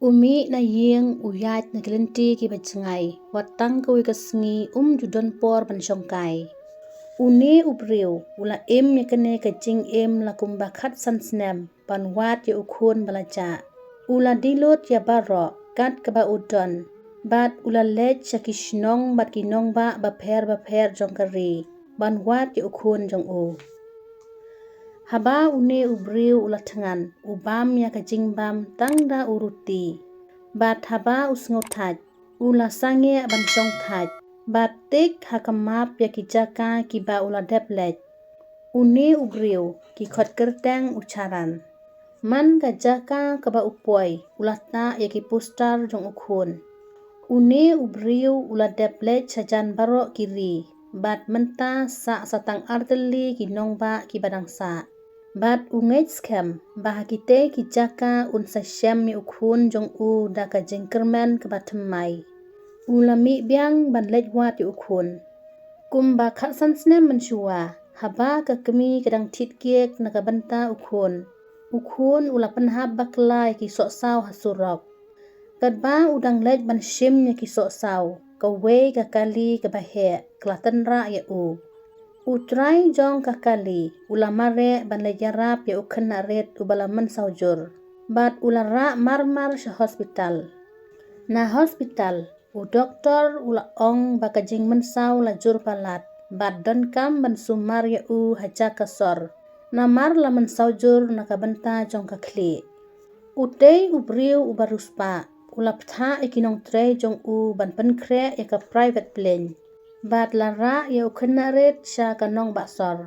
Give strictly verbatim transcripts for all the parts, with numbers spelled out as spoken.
U mih na ïing, u ïaid na ki lynti kiba jngai, wat tang kawei ka sngi um ju don por ban shongkai. Une u briew u la im ïa kane ka jingim la kumba khatsan snem ban wad ïa u khun ba la jah. U la die lut ïa baroh kat kaba u don, bad u la leit sha ki shnong bad ki nongbah bapher bapher jong ka ri ban wad ïa u khun jong u. Haba une u briew u la thngan, u bam ïa ka jingbam tang da u ruti. Bad haba u sngewthait, u la sangeh ban shongthait, bad tik ha ka map ïa ki jaka kiba u la dep leit. Une u briew ki khot kyrteng u Charan. Man ka jaka kaba u poi, u la tah ïa ki poster jong u khun. Une u briew u la dep leit shajan baroh ki ri, bad mynta sah sa tang artylli ki nongbah kiba dang sah. Bad u ngeit skhem ba ha kitei ki jaka un sa shem ïa u khun jong u da ka jingkyrmen kaba thymmai. U la mih biang ban leit wad ïa u khun. Kumba khatsan snem mynshuwa, haba ka kmie ka dang thied kiek na ka bynta u khun, u khun u la pynhap bakla ïa ki sohsaw ha surok. Katba u dang leit ban shim ïa ki sohsaw, kawei ka kali kaba heh ka la tynrah ïa u. U trai jong ka kali u la mareh ban leit ïarap ïa u khynnah rit uba la mynsaw jur, bad u la rah marmar sha hospital. Na hospital, u doktor u la ong ba ka jingmynsaw la jur palat, bad donkam ban sumar ïa u ha jaka sor namar la mynsaw jur na ka bynta jong ka khlieh. Utei u briew uba riewspah u la bthah ïa ki nongtrei jong u ban pynkhreh ïa ka private plane, bad la rah ïa u khynnah rit sha ka nongbah sor.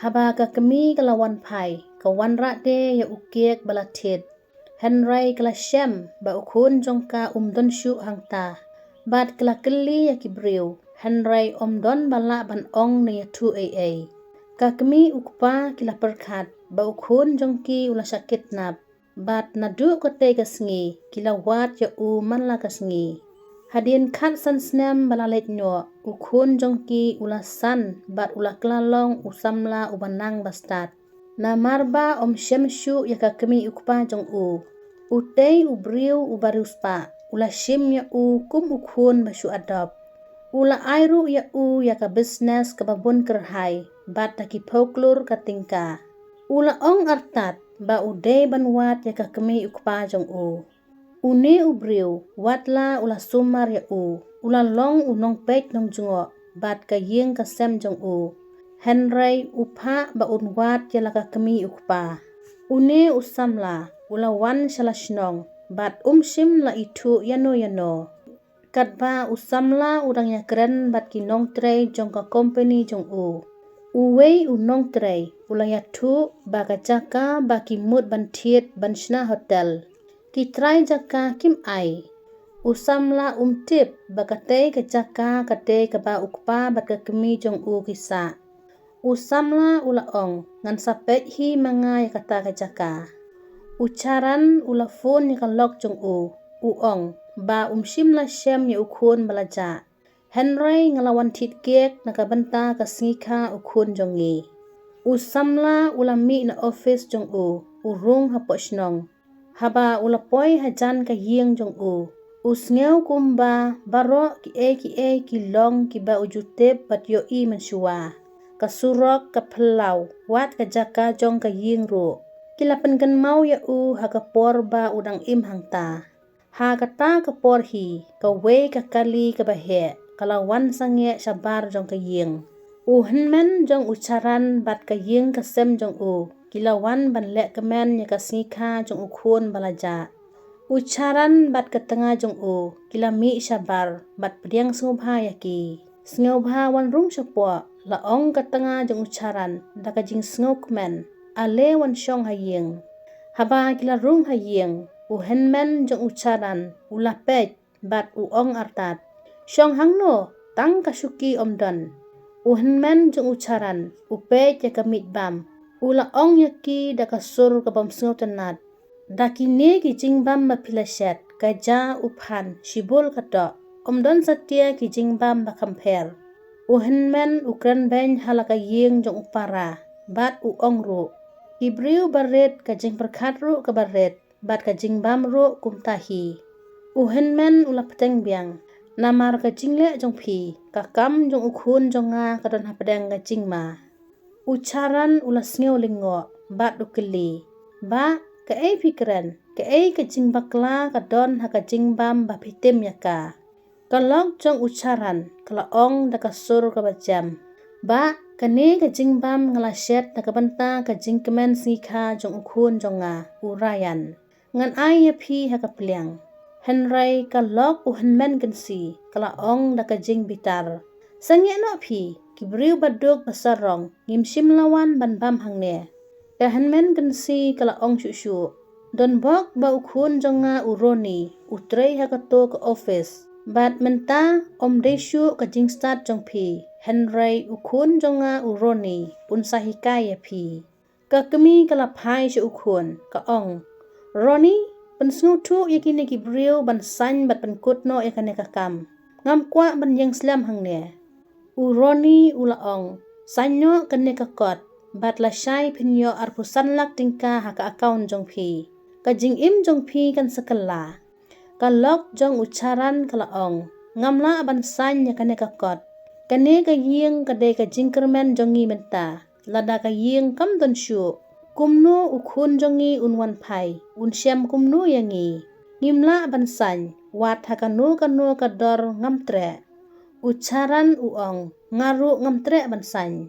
Haba ka kmie ka la wan phai, ka wanrah de ïa u kiek ba la thied. Hynrei ka la shem ba u khun jong ka um don shuh hangta. Bad ka la kylli ïa ki briew, hynrei ym don ba lah ban ong ne ïathuh ei ei. Ka kmie u kpa ki la pyrkhat ba u khun jong ki u la shah kidnap. Bad naduh katei ka sngi ki la wad ïa u man la ka sngi. Hadien khatsan snem ba la leit noh, u khun jong ki u la san bad u la kylla long u samla uba nang ba stad. Namar ba ym shem shuh ïa ka kmie u kpa jong u, utei u briew uba riewspah u la shim ïa u kum u khun ba shu adop. U la ai ruh ïa u ïa ka business kaba bun kyrhai bad da ki phew klur ka tyngka. U la ong artat ba u dei ban wad ïa ka kmie u kpa jong u. Une u briew, wat la u la sumar ïa u, u la long u nongpeit nongjngoh bad ka ïing ka sem jong u. Hynrei u phah ba un wad ïa la ka kmie u kpa. Une u samla u la wan sha la shnong bad um shym la ithuh ïano ïano. Katba u samla u dang ïakren bad ki nongtrei jong ka kompani jong u, uwei u nongtrei u la ïathuh ba ka jaka ba ki mut ban thied ban shna hotel, ki trai jaka kim ai. U samla um tip ba katei ka jaka ka dei kaba u kpa bad ka kmie jong u ki sah. U samla u la ong, ngan sa peit hi ma nga ïa kata ka jaka. U Charan u la phone ïa ka lok jong u, u ong ba um shym la shem ïa u khun ba la jah. Hynrei nga la wan thied kiek na ka bynta ka sngi kha u khun jong ngi. U samla u la mih na office jong u, u rung hapoh shnong. Haba u la poi hajan ka ïing jong u, u sngew kumba baroh kiei kiei ki long kiba u ju tip bad ïohi mynshuwa. Ka surok, ka phyllaw, wat ka jaka jong ka ïing ruh, ki la pynkynmaw ïa u ha ka por ba u dang im hangta. Ha kata ka por hi, kawei ka kali kaba heh ka la wan sangeh shabar jong ka ïing. U hynmen jong u Charan bad ka ïing ka sem jong u ki la wan ban lehkmen ïa ka sngi kha jong u khun ba la jah. U Charan bad ka tnga jong u ki la mih shabar bad pdiang sngewbha ïa ki. Sngewbha wan rung shapoh, la ong ka tnga jong u Charan da ka jingsngewkmen. Ale wan shong ha ïing. Haba ki la rung ha ïing, u hynmen jong u Charan u la peit bad u ong artat, shong hangno, tang ka shuki ym don. U hynmen jong u Charan u peit ïa ka miej bam, u la ong ïa ki da ka sur ka bym sngewtynnat, da kine ki jingbam ba phi la shet, ka ja, u phan, shibul ka doh, ym don satia ki jingbam ba kham pher. U hynmen u kren beiñ ha la ka ïing jong u para bad u ong ruh, ki briew barit, ka jingpyrkhat ruh kaba rit. bad ka jingbam ruh kumta hi. U hynmen u la pteng biang, namar ka jingleh jong phi, ka kam jong u khun jong nga ka don hapdeng ka jingma. U Charan u la sngew lyngngoh, bad u kylli, Bah, kaei phi kren, kaei ka jingbakla ka don ha ka jingbam ba phi tim ïa ka? Ka lok jong u Charan ka la ong da ka sur kaba jem, Bah, kane ka jingbam nga la shet na ka bynta ka jingkmen sngikha jong u khun jong nga, u Ryan. Ngan ai ïa phi ha ka pliang. Hynrei ka lok u hynmen kynsi ka la ong da ka jingbitar, Sangeh noh phi, ki briew ba duk ba sarong ngim shym la wan ban bam hangne. Ka hynmen kynsi ka la ong shuh shuh, Don bok ba u khun jong nga u Ronnie u trei ha kato ka office, bad mynta ym dei shuh ka jingstad jong phi, hynrei u khun jong nga u Ronnie un sa hikai ïa phi. Ka kmie ka la phai sha u khun, ka ong, Ronnie, pynsngewthuh ïa kine ki briew ban sain bad pynkut noh ïa kane ka kam. Ngam kwah ban ïeng slem hangne. U Ronnie u la ong, Sain noh kane ka kot, bad lashai phin ïoh arphew san lak tyngka ha ka account jong phi. Ka jingim jong phi kan sa kylla. Ka lok jong u Charan ka la ong, Ngam lah ban sain ïa kane ka kot. Kane ka ïing ka dei ka jingkyrmen jong ngi mynta. Lada ka ïing kam don shuh, kumno u khun jong ngi un wan phai, un shem kumno ïa ngi? Ngim lah ban sain, wat ha kano kano ka dor ngam treh. U Charan u ong, Nga ruh ngam treh ban sain.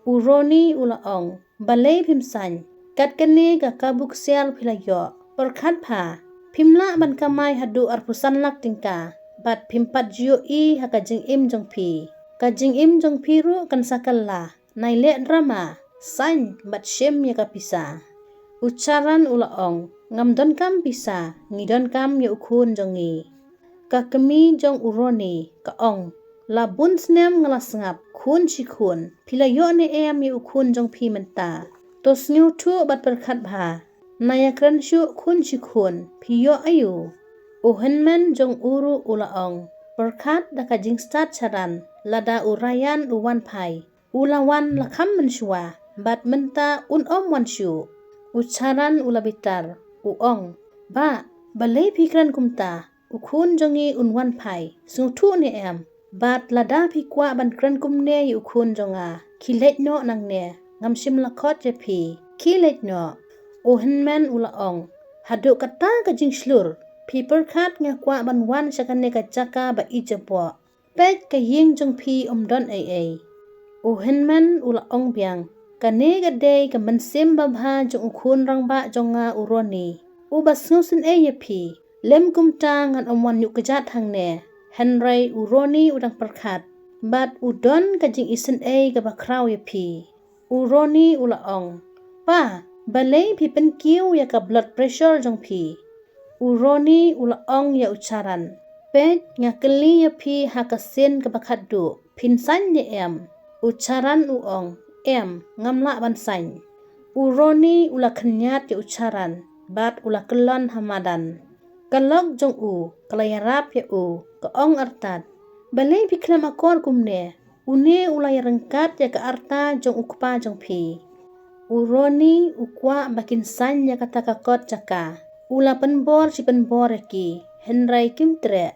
U Ronnie u la ong, Balei phim sain? Kat kane ka kabu ksiar phi la ïoh. Pyrkhat bha, phim lah ban kamai haduh arphew san lak tyngka, bad phim pat ju ïohi ha ka jingim jong phi. Ka jingim jong phi ruh kan sa kylla. Nai leh drama, sain bad shim ïa ka pisa. U Charan u la ong, Ngam donkam pisa, ngi donkam ïa u khun jong ngi. Ka kmie jong u Ronnie ka ong, La bun snem nga la sngap, khun shi khun, phi la ïoh ne em ïa u khun jong phi mynta? To sngewthuh bad pyrkhat bha. Nai ïakren shuh, khun shi khun, phi ïoh aïu? U hynmen jong u ruh u la ong, Pyrkhat da ka jingstad Charan, lada u Ryan u wan phai, u la wan la kham mynshuwa, bad mynta un ym wan shuh. U Charan u la bitar, u ong, Bah, balei phi kren kumta? U khun jong ngi un wan phai, sngewthuh ne em? Bad lada phi kwah ban kren kumne ïa u khun jong nga, khie leit noh nangne, ngam shym la khot ïa phi. Khie leit noh. U hynmen u la ong, Haduh kata ka jingshlur, phi pyrkhat nga kwah ban wan sha kane ka jaka ba ijaboh. Peit, ka ïing jong phi ym don ei ei. U hynmen u la ong biang, Kane ka dei ka mynsiem babha jong u khun rangbah jong nga u Ronnie. U ba sngewsynei ïa phi. Lem kumta ngan ym wan ïuh kjat hangne. Hynrei u Ronnie u dang pyrkhat, bad u don ka jingisynei kaba khraw ïa phi. U Ronnie u la ong, Pa, balei phi pynkiew ïa ka blood pressure jong phi? U Ronnie u la ong ïa u Charan, Peit, nga kylli ïa phi ha ka sien kaba khatduh, phin sain ne em? U Charan u ong, Em, ngam lah ban sain. U Ronnie u la khynñiat ïa u Charan, bad u la kyllon ha madan. Ka lok jong u ka la ïarap ïa u, ka ong artat, Balei phi khlem akor kumne? Une u la ïaryngkat ïa ka arta jong u kpa jong phi. U Ronnie u kwah ba kin sain ïa kata ka kot jaka. U la pynbor shi pynbor ïa ki, hynrei kim treh.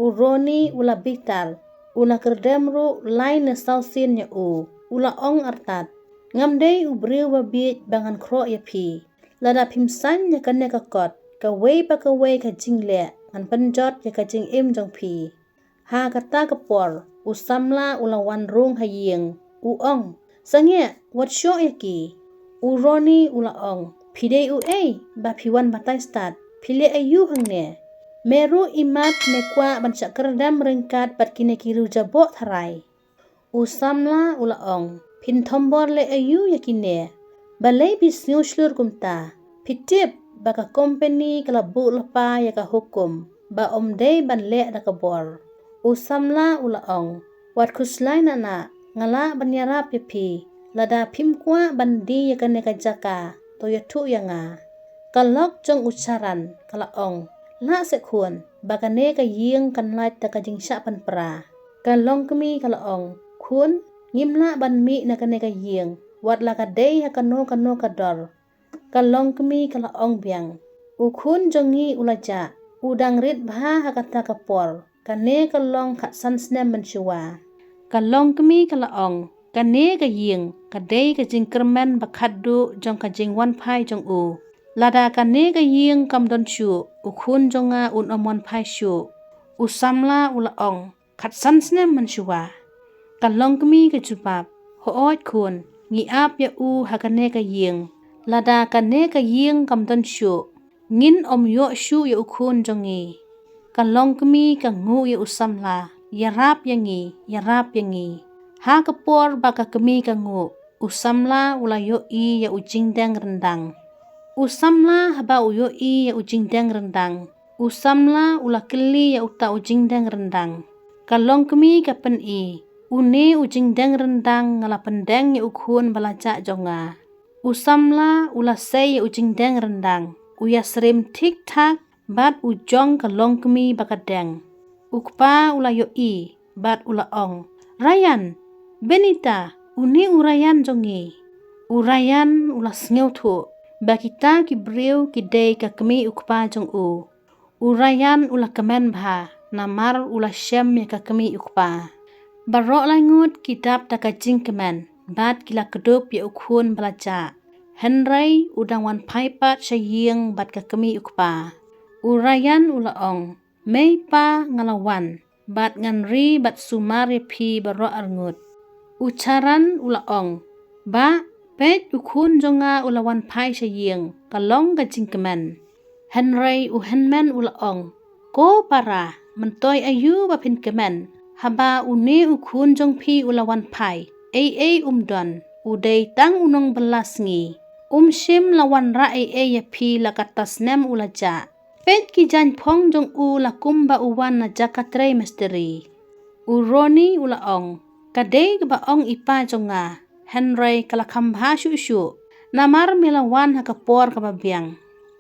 U Ronnie u la bitar, u la kyrdem ruh lai ne saw sien ïa u, u la ong artat, Ngam dei u briew ba bieit ba ngan khroh ïa phi. Lada phim sain ïa kane ka kot, kawei pa kawei ka jingleh ngan pynjot ïa ka jingim jong phi. Ha kata ka por, u samla u la wan rung ha ïing, u ong, Sangeh, wat shoh ïa ki. U Ronnie u la ong, Phi dei uei ba phi wan batai stad, phi leh aïu hangne? Me ruh imat me kwah ban shah kyrdem ryngkat bad kine ki riewjaboh tharai. U samla u la ong, Phin thombor leh aïu ïa kine? Balei phi sngew shlur kumta? Phi tip ba ka kompeni ka la buh lypa ïa ka hukum ba ym dei ban leh da ka bor. U samla u la ong, Wat khuslai na na, nga lah ban ïarap ïa phi. Lada phim kwah ban die ïa kane ka jaka, to ïathuh ïa nga. Ka lok jong u Charan ka la ong, Lah seh khun, ba kane ka ïing kan lait da ka jingshah pynpra. Ka longkmie ka la ong, Khun, ngim lah ban mih na kane ka ïing, wat la ka dei ha kano kano ka dor. Ka longkmie ka la ong biang, U khun jong ngi u la jah, u dang rit bha ha kata ka por, kane ka long khatsan snem mynshuwa. Ka longkmie ka la ong, kane ka ïing, ka dei ka jingkyrmen ba khatduh jong ka jingwanphai jong u. Lada kane ka ïing kam don shuh, u khun jong nga un ym wanphai shuh. U samla u la ong, khatsan snem mynshuwa. Ka longkmie ka jubab, hooid khun, ngi ap ïa u ha kane ka ïing. Lada kane ka ïing kam don shuh, ngin ym ïoh shuh ïa u khun jong ngi. Ka longkmie ka nguh ïa u samla, ïarap ïa ngi, ïarap ïa ngi. Ha ka por ba ka kmie ka nguh, u samla u la ïohi ïa u jingdeng ryndang. U samla haba u ïohi ïa u jingdeng ryndang, u samla u la kylli ïa uta u jingdeng ryndang. Ka longkmie ka pyni, une u jingdeng ryndang nga la pyndeng ïa u khun ba la jah jong nga. U samla u la sei ïa u jingdeng ryndang, u ïasyriem thik thak bad u jong ka longkmie ba ka deng. U kpa u la ïohi bad u la ong, Ryan, Benita, une u Ryan jong ngi. U Ryan u la sngewthuh ba kita ki briew ki dei ka kmie u kpa jong u. U Ryan u la kmen bha namar u la shem ïa ka kmie u kpa. Baroh lai ngut ki dap da ka jingkmen bad ki la kdup ïa u khun ba la jah. Hynrei u dang wanphai pat sha ïing bad ka kmie u kpa. U Ryan u la ong, mei pa nga la wan bad ngan ri bad sumar ïa phi baroh arngut. U Charan u la ong, bah, peit u khun jong nga u la wanphai sha ïing, ka long ka jingkmen. Hynrei u hynmen u la ong, ko para, myntoi aïu ba phin kmen, haba une u khun jong phi u la wanphai, ei ei um don, u dei tang u nongbylla sngi. Um shym la wanrah ei ei ïa phi la kata snem u la jah. Peit ki jaiñphong jong u la kumba u wan na jaka trei mistri. U Ronnie u la ong, ka dei kaba ong i pa jong nga, hynrei ka la kham bha shuh shuh, namar me la wan ha ka por kaba biang.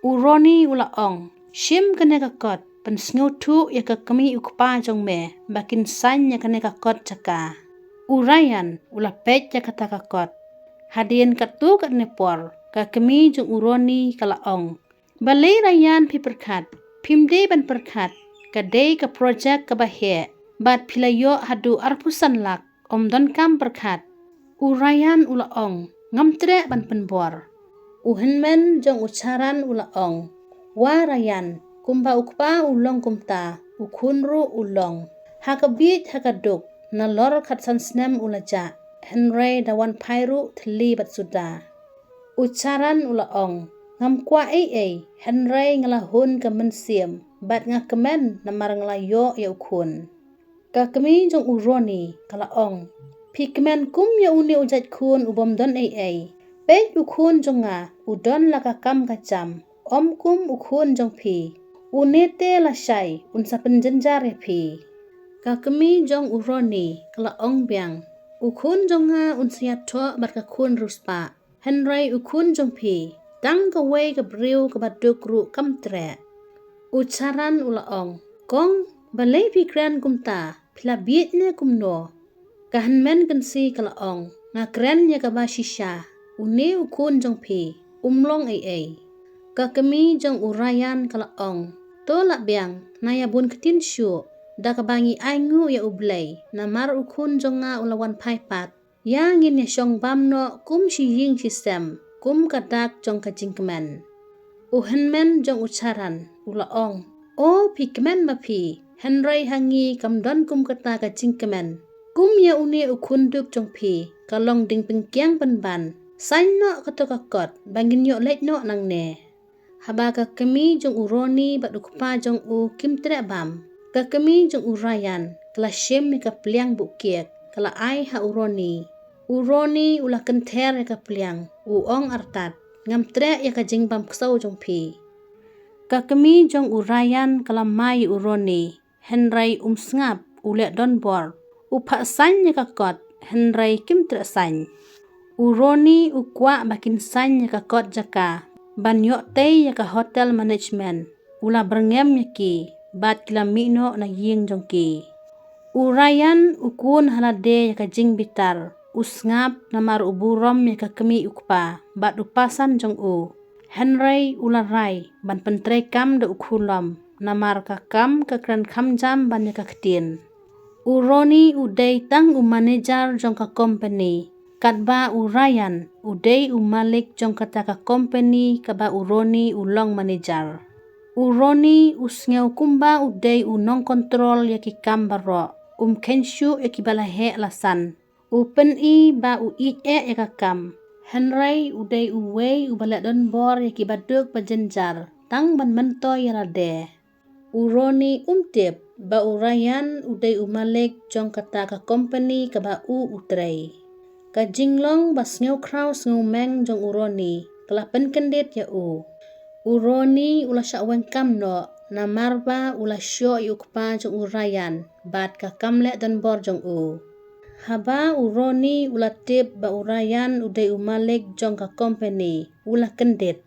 U Ronnie u la ong, shim kane ka kot, pynsngewthuh ïa ka kmie u kpa jong me ba kin saiñ ïa kane ka kot jaka. U Ryan u la peit ïa kata ka kot. Hadien katto katne por, ka kmie jong u Ronnie ka la ong, balei Ryan phi pyrkhat, phim dei ban pyrkhat, ka dei ka projek kaba heh, bad phi la ïoh haduh arphew san lak, ym donkam pyrkhat. U Ryan u la ong, ngam treh ban pynbor. U hynmen jong u Charan u la ong, wa Ryan, kumba u kpa u long kumta, u khun ruh u long. Ha ka bieit ha ka duk, nalor khatsan snem u la jah, hynrei da wanphai ruh thylli bad suda. U Charan u la ong, ngam kwah ei ei, hynrei nga la hun ka mynsiem, bad nga kmen namar nga la ïoh ïa u khun. Ka kmie jong u Ronnie ka la ong, phi kmen kum ïa une u jait khun u bym don ei ei. Peit u khun jong nga, u don la ka kam ka jam, ym kum u khun jong phi. Une te lashai un sa pynjynjar ïa phi. Ka kmie jong u Ronnie ka la ong biang, u khun jong nga un sa ïathoh bad ka khun riewspah. Hynrei u khun jong phi, tang kawei ka briew kaba duk ruh kam treh. U Charan u la ong, kong, balei phi kren kumta, phi la bieit ne kumno? Ka hynmen kynsi ka la ong, nga kren ïa kaba shisha, une u khun jong phi, um long ei ei. Ka kmie jong u Ryan ka la ong, to lah biang, na ïa bun ktien shuh, da kaba ngi ainguh ïa U Blei, namar u khun jong nga u la wan phai pat. Ïa ngin ïa shong bam noh kum shi ïing shi sem, kum ka dak jong ka jingkmen. U hynmen jong u Charan, u la ong, o phi kmen ma phi, hynrei ha ngi kam don kum kata ka jingkmen. Kum ïa une u khun duk jong phi, ka long ding pynkiang pynban. Saiñ noh kato ka kot, ba ngin ïoh leit noh nangne. Haba ka kmie jong u Ronnie bad u kpa jong u kim treh bam, ka kmie jong u Ryan ka la shim ïa ka pliang buh kiek, ka la ai ha u Ronnie. U Ronnie u la kynther ïa ka pliang, u ong artat, ngam treh ïa ka jingbam ksew jong phi. Ka kmie jong u Ryan ka la mai ïa u Ronnie, hynrei um sngap, u leh donbor. U phah saiñ ïa ka kot, hynrei kim treh saiñ. U Ronnie u kwah ba kin saiñ ïa ka kot jaka, ban ïoh tei ïa ka hotel management. U la byrngem ïa ki, bad ki la mih noh na ïing jong ki. U Ryan u khun ha lade ïa ka jingbitar, u sngap namar u burom ïa ka kmie u kpa, bad u pasan jong u. Hynrei u la rai ban pyntreikam da u khulom, namar ka kam ka kren kham jam ban ïa ka ktien. U Ronnie u dei tang u manager jong ka company, katba u Ryan u dei u malik jong kata ka company kaba u Ronnie u long manager. U Ronnie u sngew kumba u dei u nongkontrol ïa ki kam baroh, um kheiñ shuh ïa kiba la heh la san. U pyni ba u ïeit eh ïa ka kam. Hynrei u dei uwei uba leh donbor ïa kiba duk ba jynjar, tang ban myntoi ïa lade. U Ronnie um tip ba u Ryan u dei u malik jong kata ka company kaba u u trei. Ka jinglong ba sngew khraw sngew meng jong u Ronnie ka la pynkyndit ïa u. U Ronnie u la shah weng kam noh, namar ba u la shoh ïa u kpa jong u Ryan bad ka kam leh donbor jong u. Haba u Ronnie u la tip ba u Ryan u dei u malik jong ka company, u la kyndit.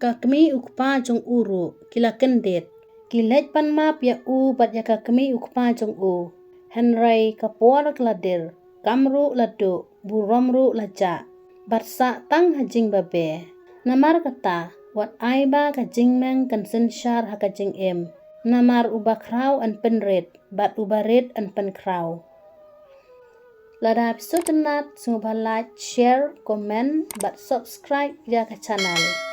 Ka kmie u kpa jong u ruh ki la kyndit. Ki leit pan map ïa u bad ïa ka kmie u kpa jong u. Hynrei ka por ka la dier, kam ruh la duh, burom ruh la jah. Bad sah tang ha jingbabe. Namar kata, wat ai ba ka jingmeng kan synshar ha ka jingim. Namar uba khraw yn pynrit, bad uba rit yn pynkhraw. Lada phi sngewtynnat, sngewbha like, share, comment bad subscribe ïa ka channel.